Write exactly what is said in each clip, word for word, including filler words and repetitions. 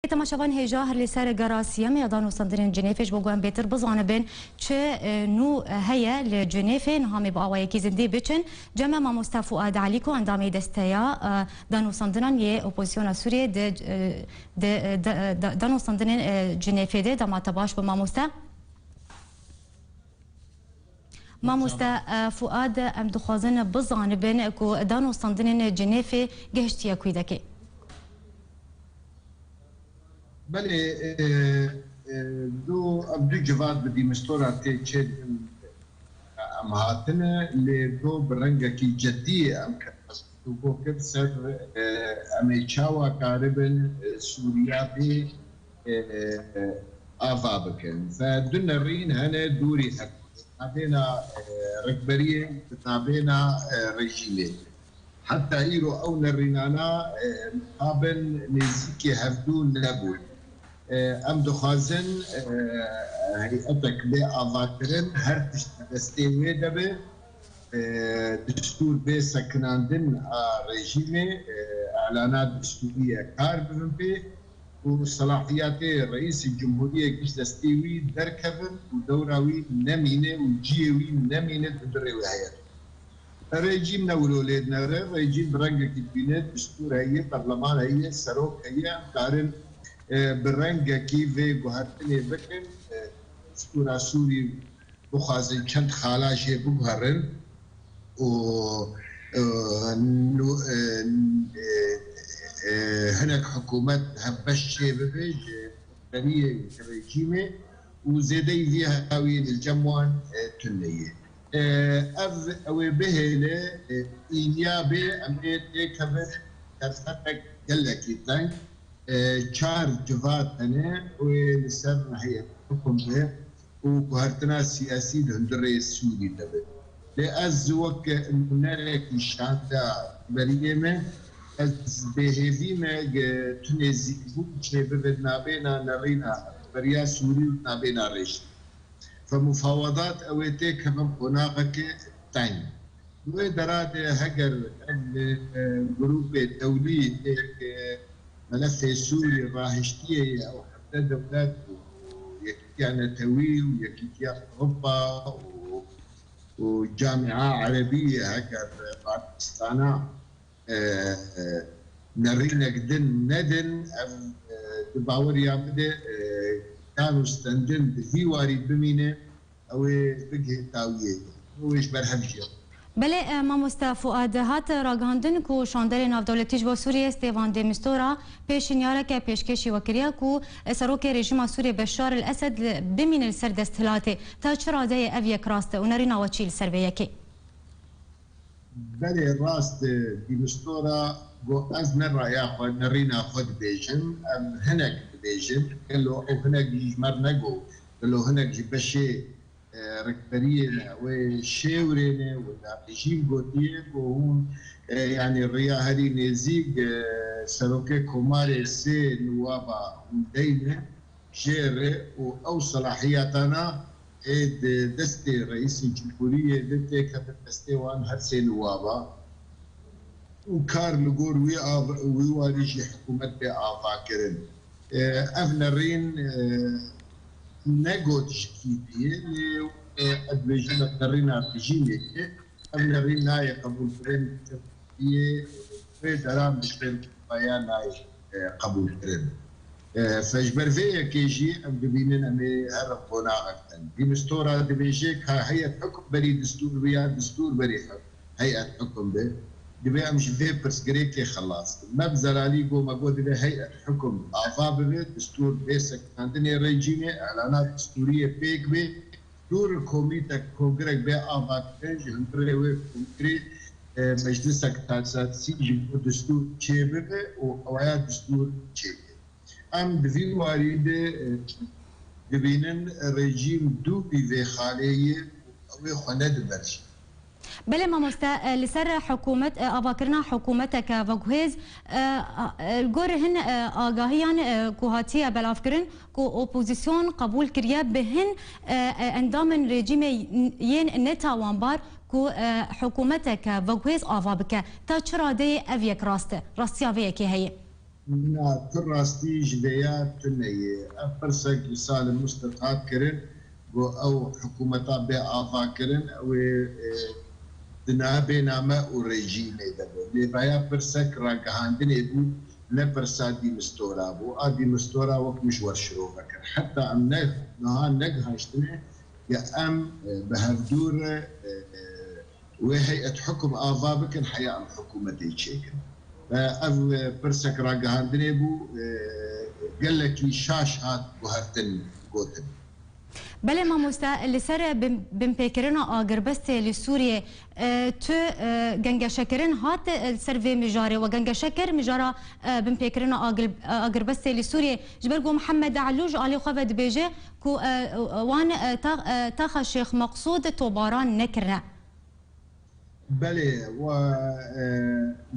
Temaşevan hêja her li ser gera siyemê ya danûstandinên Cinêfê ji bo ku em bêtir bizanibin çi, e, nû heye li Cinêfê, niha em ê bi awayekî zindî biçin. Cem me mamoste Fuad Elî ku endamê desteya, e, danûstandinan yê opozisyona Sûriyê di, e, di, e, da, da, danûstandinên, e, Cinêfê de. Dema te baş be mamoste. Mamoste, e, Fuad, em dixwazin bizanibin ku danûstandinên Cinêfê gehiştiye kûdekê. Belê, e, e, du, ev du civat bi dîmistora tê çêdikin, em hatine, lê do bi rengekî ceddî em kir, em kir ser, e, em ê çawa karibin, e, Sûriya bê, e, e, ava bikin. Ve du nerîn hene dûrî hev, nabêna, e, rikberiyê, nabêna, e, rejîmê. Heta îro ew nerînana, e, mixabin nêzîkî hevdû nebûn. E, em dixwazin, e, hey'etek bê avakirin, her tişt destê wê de be. E, distûr bê sekinandin a rejîmê, e, elana distûrî ye kar bibin pê û selahiyatê reîsê cumhuriyê giş destê wî derkevin û dewra wî nemîne û ciyê wî nemîne di hundirê wê heyetê. Rejîm ne wilo lê dinere, rejîm bi rengekî dibîne, distûr heye, berleman heye, serok heye, em karin, e, bi rengekî vê guhertinê bikin, e, distûra Sûrî bixwazin çend xala jê biguherin û, e, nû-, e, e, e, hinek hikûmet hevbeş çêbibe ji rehberiyê rejîmê û zêdeyî vî hawî li cem wan, e, tune ye. E, ev, ew ê bihêle, e, îniya bê, em ê têkevin derfetek gelekî teng. E, çar civat hene, ew ê li ser heyet hukum be û guhertina siyasî di hundirê Sûrî de be. Lê ez wek nûnerekî şanda beriyê me, ez bêhêvî me, ge tu nêzîkbûn çêbibe nabêna nerîna rehberiya Sûrî û nabêna rejîm. Ve mufawedat ew ê têkevin qonaxeke teng. Di wê dera de heger ev, e, grûpê dewlî ê, e, melefê Sûrî rahiştiyê ye, ew hevdeh dewlet û Yekîtiya Netewî û Yekîtiya Ewropa û, û Camia Erebî ye, heger Partistana, e, e, nerînek din nedin, ev, e, di baweriya min de, e, danûstendin di vî warî bimîne, ew ê bigihê dawiyê. Ew ê ji ber hev jî. Belê, e, mamoste Fuad, hat ragihandin ku şanderê navdewletî ji bo Sûriyê Stêvan de Mistura pêşinyareke pêşkêşî we kiriye ku, e, serokê rejîma Sûriyê Beşar el Esed li, bimîne li ser desthilatê. Ta çi radeyê ev yek rast e û nerîna we çi li ser vê yekê? Belê, rast e, Dîmistora got, ez ne raya xwe, ne rîna xwe dibêjim, em hinek dibêjin. Gelo ew hinek jî ji me re negot, gelo hinek ji beşê, e, rikberiyê ne, wê şêwrê ne, wê rejîm gotiye ku hûn, e, yanî riya herî nêzîk, e, serokê komarê sê niwaba hûn deyne jê re û ew selahiyatana ê di destê reîsê cumhuriyê de têkevin destê wan her sê niwaba û kar li gor wî av-, wî warî jî hikûmet bê avakirin. E, ev nerîn, e, negot ji kî bûye, lê, e, ez dibêjim ev nerîna rejîmê ye. Ev nerîn nayê qebûlkirin, yê wê deran diştin, ya nayê, e, qebûlkirin. E, fe ji ber vê yekê jî em dibînin em ê her qonaxek din. Dîmistora dibêje ka heyet hukm berî distûr be ya distûr berî hukm, heyet hukm be. Divê em ji vê pirsgirêkê xelas bin. Me bi zelalî got, me got divê heyet hukm ava bibe, distûr bê sekinandinê rejîmê, elana distûriyê pêk bê. Dûr komîtek, kongrek bê avakirin, ji hundirê wê kongrê, e, meclisek tasatî ji bo distûr çêbibe û ewaya distûr çêke. Em di vî warî de, e, dibînin rejîm dû bî vê xalê yê û ew ê xwe nedibe jî. Belê mamoste, e, li ser hikûmet, e, avakirina hikûmeteke veguhêz, e, a, e, li gor hin, e, agahiyan, e, ku hatiye belavkirin, ku opozîsyon qebûl kiriye bi hin, e, e, endamên rejîmê yên netawanbar ku, e, hikûmeteke veguhêz ava bike. Ta çi radeyê ev yek rast e? Rastiya vê yekê heye? Na, tu rastî ji vêya tune ye. Ev pirsek ji Salim Mustet hat kirin, got ew hikûmeta bê ava kirin, ew ê, e, di navbêna me û rejîmê de be. Lê vaya pirsek ragihandinê bû, ne pirsa dîmistora bû. A dîmistora wek min ji we şirove kir. Heta em ne, niha negihiştine, ya em, e, bi hevdû re, e, e, wê heyet hukum ava bikin, heya em hikûmetê çêkin. E, ev, e, pirsek ragihandinê bû, e, gelekî şaş hat guhertin, gotin. Belê mamoste, li ser bin-, binpêkirina agirbestê li Sûriyê, e, tu, e, gengeşekirin hat, e, li ser vê mijarê we gengeşe kir, mijara, e, binpêkirina agir-, e, agirbestê li Sûriyê, ji ber ku Mihemed Elû ji alî xwe ve dibêje ku, e, wan, e, ta-, e, taxa Şêx Meqsûd tobaran nekirine. Belê, we, e,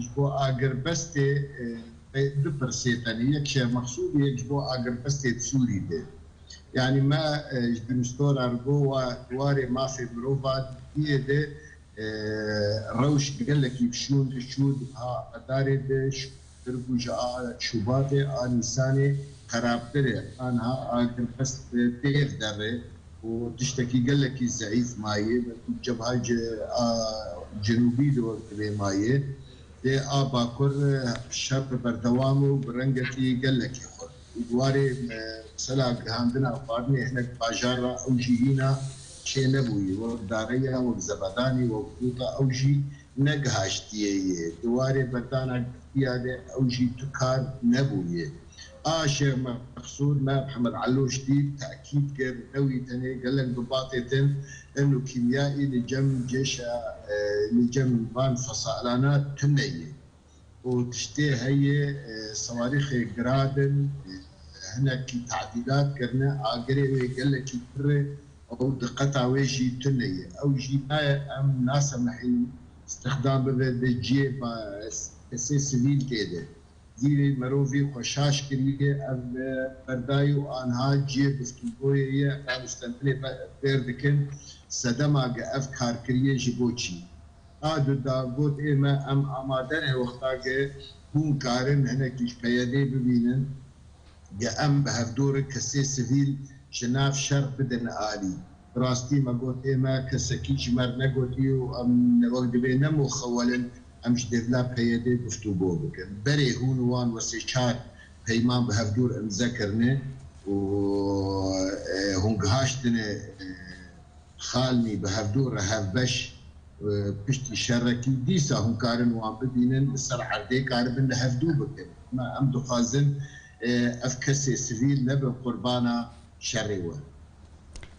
ji bo agirbestê, e, pê du pirsê tenê, yek Şêx Meqsûd, yek ji bo agirbestê di Sûrî de. Yanî me, e, ji dîmistora re got, wa di warê mafê mirovan diyê de, e, rewş gelekî bi şûn de çû, di ha Edarê de şûntir bû, ji a Şubatê a Nîsanê xerabtir e. Aniha agirbest têr derê û tiştekî gelekî zeîf maye. Belkî cebha ci-, a Cinûbî de wek divê maye. Lê a Bakur, e, şer berdewam û bi rengekî gelekî xurt. Û di warê, e, mesela gihandina xwarinê hinek bajar re ew jî hîna çê nebûyî. Wek dareya, wek zebedanî, wek qûta ew jî negihaştiye yê. Di warê berdana girtiya de ew jî tu kar nebûye. A Şêx Meqsûd me Mihemed Eloş dît, tekîd kir, ne wî tenê gelek bi batê din in û kîmyayî li cem cêşa, e, li cem van fesalana tune ye. Û tiştê heye, e, sewarîxê Grad in, e, hinekî tadîlat kirine, agirê wê gelekî pir e, ew diqeta wê jî tune ye. Ew jî nayê em nasemihînin îstixdam bibe di cihê ba-, kesê sivîl tê de. Dîrê mirovî xwe şaş kiriye, ev, e, berdayî û anha cihê guftûgoyê ye, em nustendinê be-, fêr dikin, sedema ge ev kar kiriye ji bo çi? A du da got, ê me, em amade ne wexta ge hûn karin hinekî ji P Y D'ê bibînin, ge em bi hevdû re kesê sivîl ji nav şer bidin alî. Bi rastî me got, ê me kesekî ji me re negotî û em ne wek divê ne muxewel in, em ji dêvla P Y D'ê guftûgo bikin. Berê hûn û wan wesê çar peyman bi hevdû re imze kirine û, e, hûn gihaştine, e, Xalnî bi hevdû re hevbeş, e, piştî şerekî dîsa hûn karin wan bibînin, li ser erdê karibin li hevdû bikin. Me em dixwazin, e, ev kesê sivîl nebin qurbana şerê we.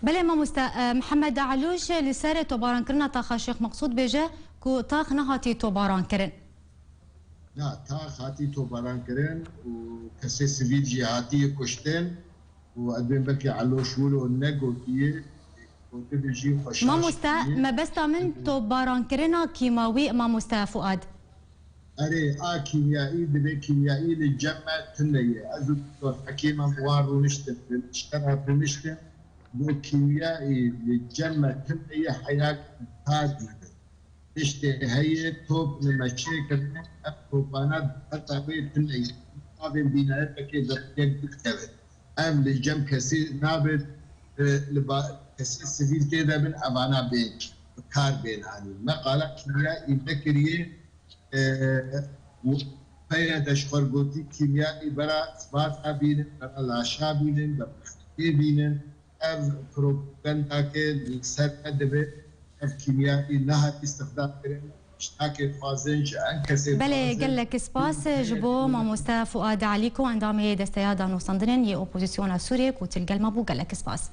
Belê mamoste, e, Mihemed Elûş li ser tobarankirina taxa Şêx Meqsûd bêje ku tax nehatî tobarankirin. Na, tax hatî tobarankirin û kesê sivîl jî hatiye kuştin û ez bên belkî Elûş wilo negotiye, gotibe jî xwe şaş Mamoste, kiriye. Mebesta min tobarankirina kîmawî, mamoste Fuad. Erê, a kîmyayî dibe kîmyayî li cem me tune ye. Ez û Doktor Hekîm em wan rûniştin, li niştera rûniştin. Bo kîmyayî li cem me tune ye, heya ka dîbe. Tiştê heye, top li me çêkirine, ev topana heta wê tune ye. Navê bînayetekê bi yek bikeve. Ev li cem kesî nabe, e, li ba-, kesê sivîl tê de bin, evana bên, bi kar bên anî. Me qala kîmyayî vekiriye, e, û peye de ji xwe gotî kîmyayî bera sibata bînin, bera laşa bînin, bera xelkê bînin. Ev propagandake li ser me dibe. Ev kîmyayî nehat îstixdam kirin. Ji takê dixwazin, ji en kesê Belê, dixwazin. Gelek spas ji bo mamoste Fuad Elî ku endamê Desteya Danûstandinên yê Opozisyona Sûriyê ku til gel me bû. Gelek spas.